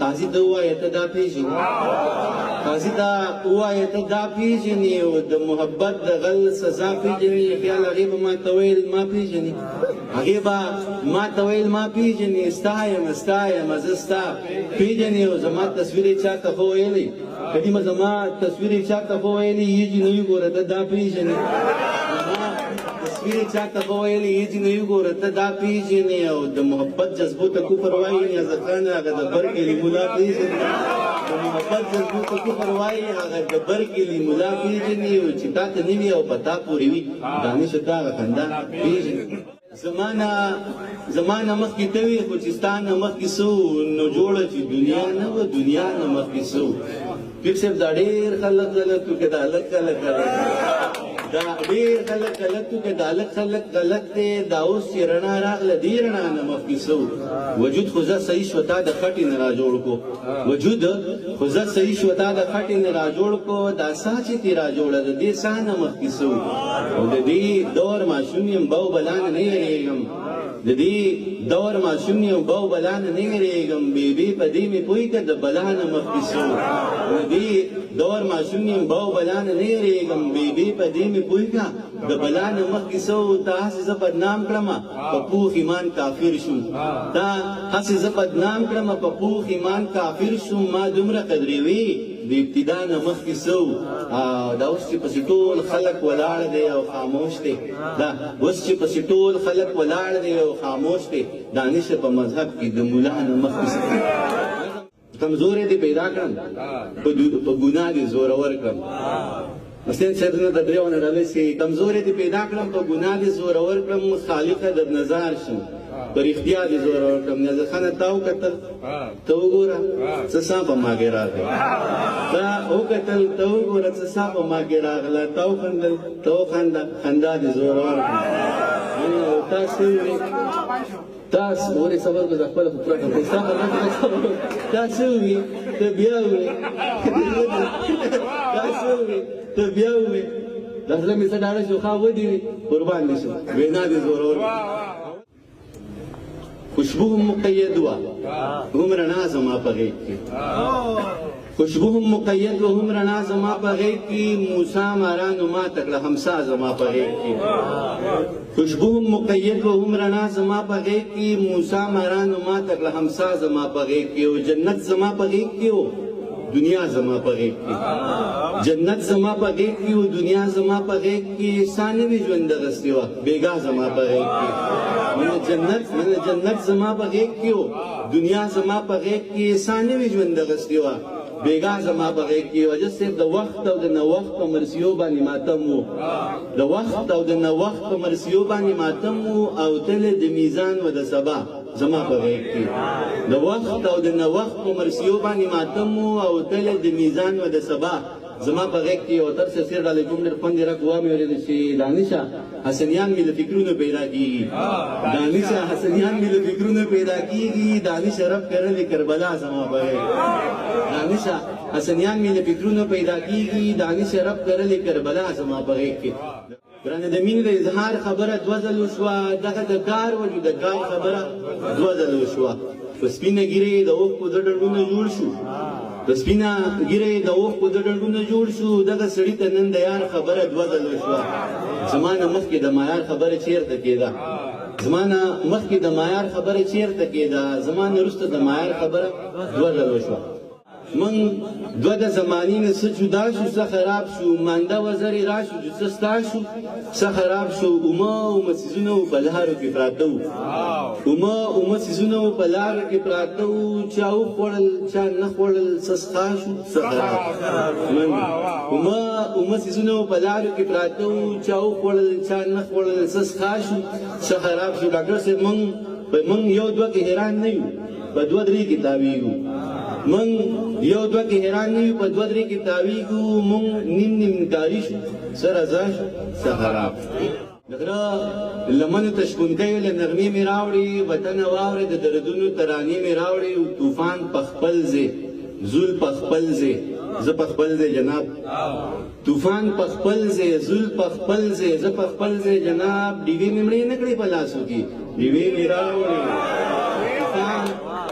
قاضي ته ووایه ته دا پېژنې، قاضي ته ووایه ته دا پېژنې، او د محبت د غل سزا پېژنې. خیال هغې به ما ته ویل ما پېژنې، هغې به ما ته ویل ما پېژنې، ستا یم ستا یم زه ستا پېژنې. او زما تصویر یې چا ته ښه ویلی، قدیمه زما تصویر یې چا ته ښه ویلی، یې جینۍ وګوره ته دا پېژنې، تصویر یې چا ته ښه ویلی، یې جینۍ وګوره ته دا پېژنې. او د محبت جذبو ته کفر وایي نیازخانه، هغه د بر کلي ملا پېژنې، د محبت جذبو ته کفر وایي هغه د بر کلي ملا پېژنې. او چې تا ته نه وي او په تا پورې وي، دانش ته هغه خندا پېژنې. زمانه مخکې ته وې، خو چې ستا نه مخکې څه وو نو جوړه چې دنیا نه وه، دنیا نه مخکې څه وو. پیر صاحب دا ډېر خلک غلط وو که دا لږ خلک غلط وو؟ دا ډېر خلک غلط وو که دا لږ خلک غلط دی؟ دا اوس چې رڼا راغله دې رڼا نه مخکې څه وو؟ وجود خو زه صحیح شو تا د خټې نه را جوړ کو، وجود خو زه صحیح شو تا د خټې نه را جوړ کو، دا سا چې ترې را جوړه د دې سا نه مخکې څه وو؟ او د دې دور ماشوم یم باو بلا نه نه یېرېږم، د دې دور ماشوم یم باو بلا نه نه یېرېږم، بیبي په دې مې پوه که د بلا نه مخکې څه وو؟ د دې دور ماشوم یم باو بلا نه نه یېرېږم، بیبي په دې مې پوه که د بلا نه مخکې څه وو؟ تا هسې زه بدنام کړمه په پوخ ایمان کافر شوم، تا هسې زه بدنام کړمه په پوخ ایمان کافر شوم، ما دومره قدرې وې د ابتدا نه مخکې څه وو؟ دا اوس چې پسې ټول خلک ولاړ دی او خاموش دی، دا اوس چې پسې ټول خلک ولاړ دی او خاموش دی، دانش په مذهب کې د مولا نه مخکې څه؟ کمزوری دې پیدا کړم، په ګناه دې زورور کړم. حسین صاحب نه د درېونه ډالۍ سي، کمزوری دې پیدا کړم، په ګناه دې زورور کړم، خالقه در نظار شم، په رښتیا دې زورور کړم. نیازخانه تا وکتل ته وګوره څه سا په ما کې راغی، تا وکتل ته وګوره څه سا په ما کې راغله، تا وخندل ته وخنده، خندا دې زورور کړم. تا څه وویل؟ تاسو ورې صبر کو، خپل خو پوره کړم، ستا په صبر. تا څه وویل؟ ته بیا وویل. تا څه وویل؟ ته بیا وویل. دا زړه مې څه ډاډه شو، ښه ودې وي، قربان دې شم، وینا دې زورور. خوشبو هم مقید وه هم رڼا زما په غېږ کې، خوشبو هم مقید وه هم رڼا زما په غېږ کې، موسی مارانو ماته کړه همسا زما په غېږ کې، خوشبو هم مقید وه هم رڼا زما په غېږ کې، موسی مارانو ماته کړه همسا زما په غېږ کې، او جنت زما په غېږ کې و دنیا زما په غېږ کې، جنت زما په غېږ کې و دنیا زما په غېږ کې، سا نوې ژوند اخیستې وه بېګا زما په غېږ کې، جنت جنت زما په غېږ کې و دنیا زما په غېږ کې، سا نوې ژوند اخیستې وه بېګا زما په غېږ کې. وجه صاحب د وخت او د نوخت په مرسیو باندې ماتم و، د وخت او د نوخت په مرسیو باندې ماتم و، او تل د میزان و د سبا زما په غېږ کې، د وخت او د نوخت په مرسیو باندې ماتم و، او تل د میزان و د سبا زما په غېږ کې. او تر څه سیر ډالۍ کوم ډېر خوند یې راکړو. وامې اورېده چې دانشه حسنیان مې له فکرونو پیدا کېږي، دانشه حسنیان مې له فکرونو پیدا کېږي، دانشه رب کرلې کربلا زما په غېږ، دانشه حسنیان مې له فکرونو پیدا کېږي، دانشه رب کرلې کربلا زما په غېږ کې. ګرانه د مینې د اظهار خبره دوه ځل وشوه، دغه د کار وجو د کار خبره دوه ځل وشوه. په سپینه ږیره یې د اوښکو د ډنډونه جوړ شو، په سپینه ږیره یې د اوښکو د ډنډونه جوړ شو، دغه سړي ته نن د یار خبره دوه ځل وشوه. زما نه مخکې د معیار خبره چېرته کېده، زما نه مخکې د معیار خبره چېرته کېده، زما نه وروسته د معیار خبره دوه ځل وشوه. موږ دوه د زمانې نه څه جدا شو څه خراب شو، مانده وزرې راشو چې څه ستا شو څه خراب شو. اومه اومه څیزونه وو په لارو کې پراته وو، اومه اومه څیزونه وو په لارو کې پراته وو، چا وخوړل چا نه خوړل، څه ستا شو څه خراب. اومه اومه څیزونه وو په لارو کې پراته وو، چا وخوړل چا نه خوړل، څه ستا شو څه خراب شو. ډاکټر صاحب موږ یو دوه کې حیران نه یو، په دوه درې کې تاویږو. موږ یو دوه کې حیران نه یو، په دوه درې کې تاویږو. موږ نیم نیم کاري شو، څه رضا شو څه خراب. د غره لمنو ته شپونکیو له نغمې مې راوړي، وطنه واورې د دردونو ترانې مې راوړي. طوفان په خپل ځای، زول په خپل ځای، زه په خپل ځای جناب. طوفان په خپل ځای، زول په خپل ځای، زه په خپل ځای جناب. ډیوې مې مړې نه کړې په لاسو کې، ډیوې مې راوړې.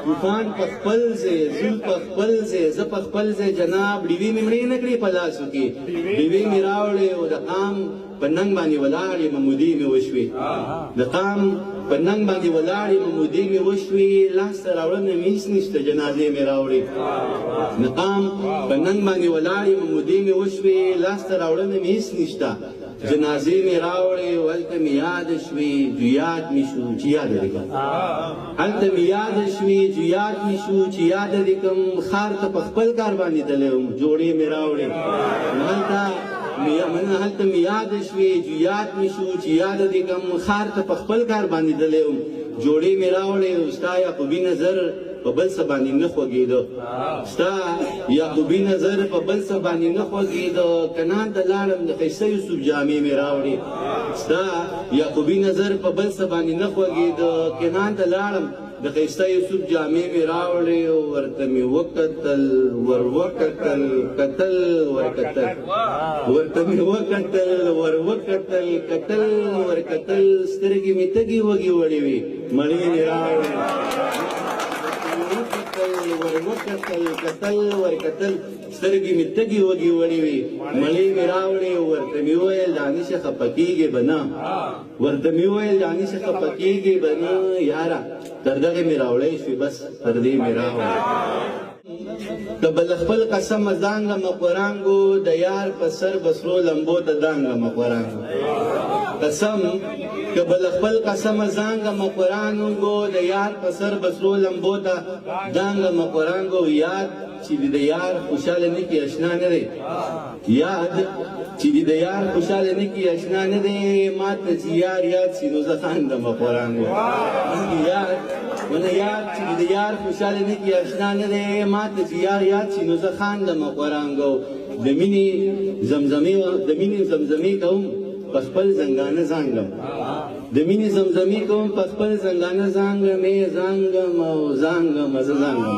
طوفان په خپل ځای، زول په خپل ځای، زه په خپل ځای جناب. ډیوې مې مړې نه کړې په لاسو کې، ډیوې مې راوړې او د قام په ننګ باندې ولاړې ممودې مې وشوې. د قام په ننګ باندې ولاړې ممودې مې وشوې، لاسته راوړنه مې هېڅ نشته، جنازې مې راوړې. د قام په ننګ باندې ولاړې ممودې مې وشوې، لاسته راوړنه مې هېڅ نشته، جنازې مې راوړې. او هلته مې یاد شوې، جویات مې شو چې یاد دې کړم. هلته مې یاد شوې، جویات مې شو چې یاد دې کړم. ښار ته په خپل کار باندې تللی وم، جوړې مې راوړې. هلته مې یاد شوې، جویات مې شو چې یاد دې کړم. ښار ته په خپل کار باندې تللی وم، جوړې مې راوړې. او ستا یعقوبي نظر په بل څه باندې نه خوږېده، ستا یعقوبي نظر په بل څه باندې نه خوږېده. کنان ته لاړم، د ښایسته یوسف جامې مې راوړې. ستا یعقوبي نظر په بل څه باندې نه خوږېده، کنان ته لاړم، د ښایسته یوسف جامې مې راوړې. ورته مې وکتل، ور وکتل، کتل ورکتل. ورته مې وکتل، ور وکتل، کتل ورکتل. سترګې مې تږې وږې وړې وې، مړې مې راوړې. وکتل، ور وکتل، کتل ورکتل، سترګې مې تږې وږې وړې وې، مړې مې راوړې. ورته مې وویل دانشه خفه کېږې به نه، ورته مې وویل دانشه خفه کېږې به نه، یاره تر دغې مې راوړی شوې، بس تر دې مې راوړې. که به له خپل قسمه ځانګه قرانګو، د یار په سر به سرو لمبو ته دانګه قرانګو. قسم که به له خپل قسمه ځانګه قرانګو، د یار په سر به سرو لمبو ته دانګه قرانګو. یاد چې د یار خوشحاله نه کي اشنا نه دی، یاد چې د یار خوشحاله نه کي اشنا نه دی. ما ته چې یار یاد شي نو زه خاندم قرانګو. یاد ونه یاد چې د یار خوشحاله نه کي اشنا نه دی، ما ته چې یار یاد شي نو زه خاندم قرانګو. د مینې زمزمې، د مینې زمزمې کوم په خپل زنګانه زانګم، د مینې زمزمې کوم په خپل زنګانه زانګم، زانګم او زانګم، زه زانګم.